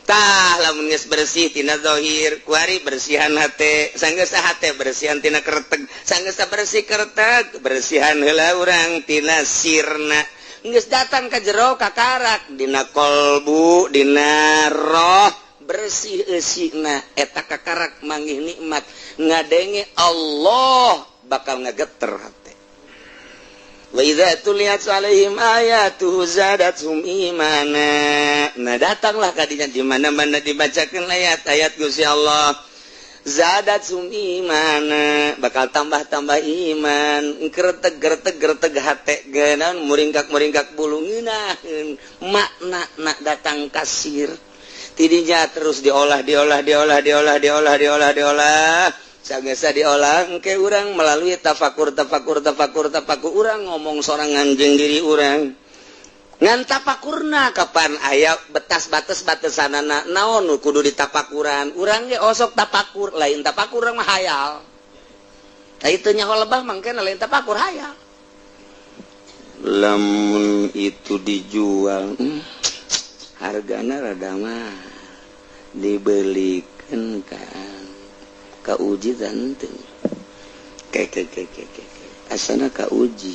Tah, lamun geus bersih tina zahir, kuari bersihan hate. Sanggeus hate bersihan tina kerteg, sanggeus bersih kerteg, bersihan heula urang tina sirna. Geus datang ka jero, kakarak dina kolbu, dina roh, bersih eusina. Eta kakarak manggih nikmat, ngadenge Allah, bakal ngageter hate. Wa idza tuliyat alaihim ayatuhu zadatuhum imana. Nah, datanglah kadinya di mana-mana dibacakan ayat-ayat Gusti Allah, zadatuhum imana, bakal tambah-tambah iman, kerteg gerteg gerteg hate genan, muringkak muringkak bulu, ngeunaheun makna. Nak datang kasir tidinya terus diolah, diolah, diolah, diolah, diolah, diolah, diolah. Sagesa diolah ke urang melalui tafakur, tafakur, tafakur, tafakur. Urang ngomong sorangan jeung diri urang, ngan tapakurna kapan aya betas batas batasanana, naon nu kudu ditapakuran. Urang ge osok tapakur, lain tapakur mah hayal. Nah, itu nyaho lebah mangkena lain tapakur, hayal. Lamun itu dijual, hargana rada mah dibelikan kan kauji teu ke ke ke ke ke asana kauji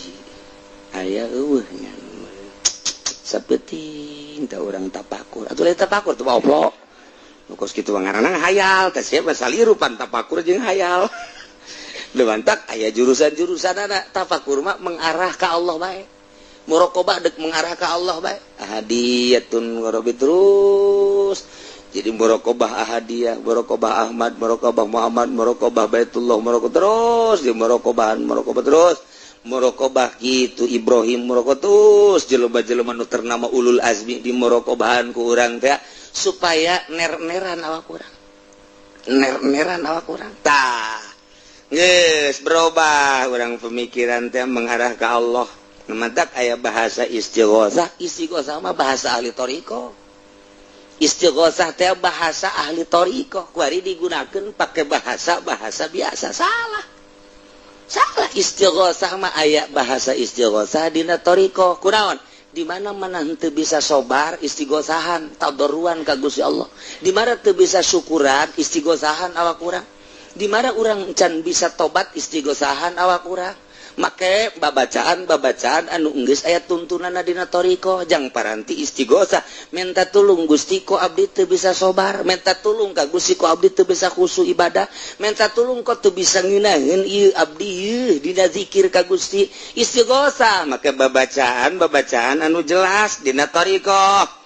aya eueuh nya sapeting teh urang tapakur atuh. Lain tapakur tuh, oplok nu kos kitu ngaranna hayal teh. Siapa saliru pan tapakur jeung hayal? Lewantak aya jurusan-jurusan. Ada tafakur mah mengarah ka Allah bae, muraqabah dek mengarah ka Allah bae, ahadiyatun ngorobi terus. Jadi muraqabah ahadiyah, muraqabah Ahmad, muraqabah Muhammad, muraqabah Baitullah, muraqabah terus di muraqabahan, muraqabah terus, muraqabah gitu Ibrahim, muraqabah terus jelema-jelema nu ternama ulul azmi di muraqabahan ku urang teh supaya ner-neran awak urang, ner-neran awak urang. Tah, geus berubah urang pemikiran teh mengarah ke Allah. Matak aya bahasa istighosah. Istighosah mah bahasa ahli thoriqoh. Istighosah teh bahasa ahli thoriqoh, kuari digunakan pakai bahasa bahasa biasa salah, salah. Istighosah mah aya bahasa istighosah dina thoriqoh. Kunaon? Di mana mana henteu bisa sobar, istighosahan, tadarruan ka Gusti Allah. Di mana teu bisa syukuran, istighosahan awak urang. Di mana urang can bisa tobat, istighosahan awak urang. Make babacaan babacaan anu geus aya tuntunan dina thoriqoh, jang paranti istighosah, minta tulung, "Gusti, ko abdi teu bisa sobar?" Minta tulung ka Gusti, "Ko abdi teu bisa khusyuk ibadah?" Minta tulung, "Ko teu bisa ngeunaheun ieu abdi ieu dina zikir ka Gusti?" Istighosah make babacaan babacaan anu jelas dina thoriqoh.